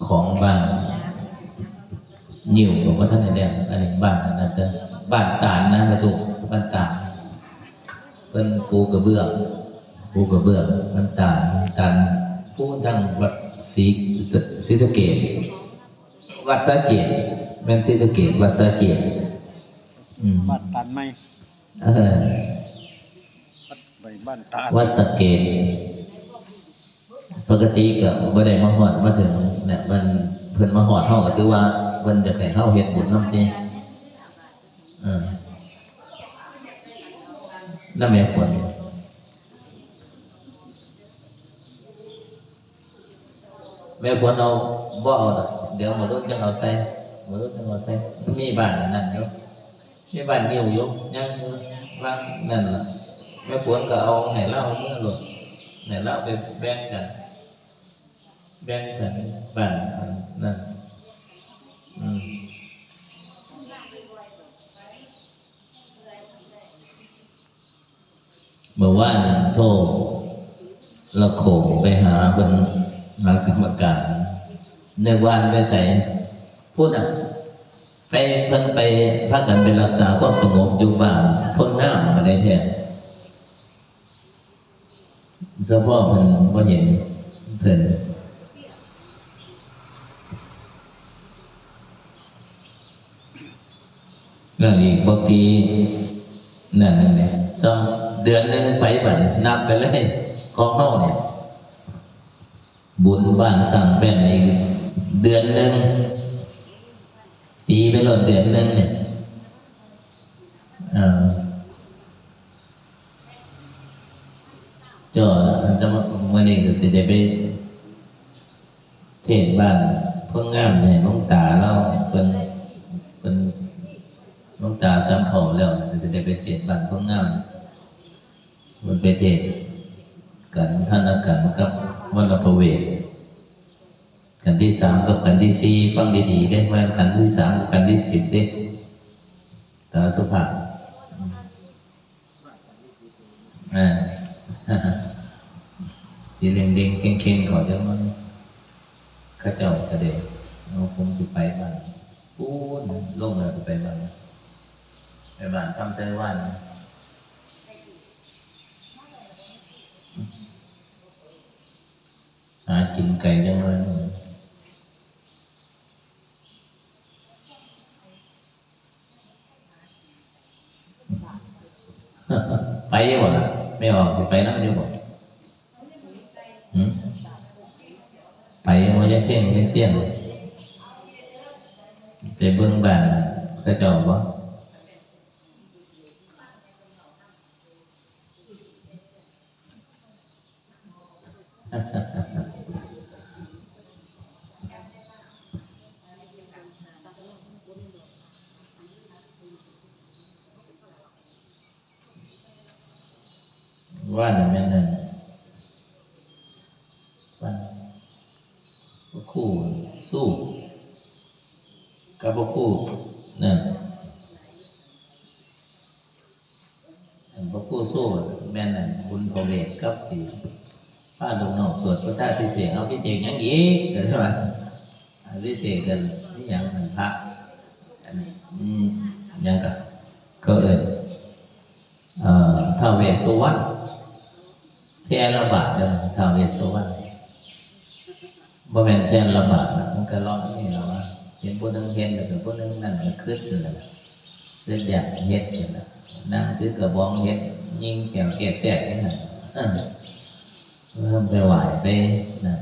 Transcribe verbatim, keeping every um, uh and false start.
ของบ้าน นิ้วก็บ่ทันได้แล้ว อันนี้บ้านอันนั้นจ้ะ บ้านตาลนะ ประตู บ้านตาล เพิ่นปูกระเบื้อง ปูกระเบื้อง บ้านตาล บ้านตาล ปูทางวัดศรี ศรีสะเกษ วัดสะเกษ แม่นศรีสะเกษ วัดสะเกษ อืม บ้านตาลใหม่ เออ วัดใหม่บ้านตาล วัดสะเกษ ปกติก็บ่ได้มาฮอดมาถึงเนี่ย มัน เพิ่นมาฮอดเฮาก็ถือว่าเพิ่นอยากให้เฮาเฮ็ดบุญนำติ เออ นำแม่ฝน แม่ฝนเอา บ่เอาดอก เดี๋ยวมื้ออื่นจั่งเอาใส่ มื้ออื่นจั่งเอาใส่ มันมีบ้านอันนั้นอยู่ มีบ้านงิ้วอยู่ ยังอยู่ วางนั่นล่ะ แม่ฝนก็เอาให้ลาวเมือโลด ให้ลาวไปแบ่งกัน แบ่งกันบ้านอันนั้น อืม เมื่อวานโทรละโขงไปหาเพิ่น หากรรมการ นึกว่าไปไส พุ้นน่ะ ไป เพิ่นไป พากันไปรักษาความสงบอยู่บ้านโพนงามมาได้แท้ เฉพาะเพิ่นบ่เห็นเพิ่น นั่นอีกบ่กี่ นั่นนั่นแหละ ซ้ำเดือนหนึ่งไปบัดนี้ นับไปเลย ของเฮาเนี่ย บุญบ้านสร้างแป้นอีกเดือนหนึ่ง ตีไปโลดเดือนหนึ่งเนี่ย เออ เจ้า แต่ว่ามื้อนี้ก็สิได้ไปเทศน์บ้านโพนงามให้หลวงตาลาว เพิ่น เพิ่น หลวงตาสามเฒ่าแล้ว ก็สิได้ไปเทศน์บ้านโพนงาม เพิ่นไปเทศน์ขันธนขันธ์กับมรณปเวท ขันธ์ที่สามกับขันธ์ที่สี่ ฟังดีๆเด้ ว่าขันธ์ที่สามกับขันธ์ที่สิบเด้ ตาสุภาพ อ่า สิเร่งๆเข่งๆเขาจังมัน เขาเจ้าก็ได้ เอา ผมสิไปบ้าน ปู๊น ลงแล้วสิไปบ้าน ไปบ้านคำไต้หวัน หากินไกลจังเลย ไปอยู่บ่ล่ะ แม่ออกสิไปนำอยู่บ่ หืม ไปอยู่บ่ ยายเพ็ง ยายเสี้ยน ไปเบิ่งบ้านเขาเจ้าบ่ ว่านั่นแม่นนั่น ว่าพระครูสู้ กับพระครูนั่น อันพระครูสู้แม่นนั่น บุญพระเวทกับสิพาลูกน้องสวดพุทธาภิเษก เอาภิเษกหยังอีก ก็เลยว่า อภิเษกกันนี่หยังนั่นพระ อันนี้ อืม หยังก็ เขาเอิ้น เอ่อ ท้าวเวสสุวรรณ แพร่ระบาดเด้อ ท้าวเวสสุวรรณ บ่แม่นแพร่ระบาดนะ มันก็ลองนี่ล่ะว่า เห็นผู้หนึ่งเห็นแล้วก็ผู้หนึ่งนั่นก็คิดนั่นแหละ คิดอยากเฮ็ดนั่นแหละ นั่งถือกระบองเฮ็ด ยิงแขวแกกแซกนี่หั่น เออ เริ่มไปไหว้ไปนั่น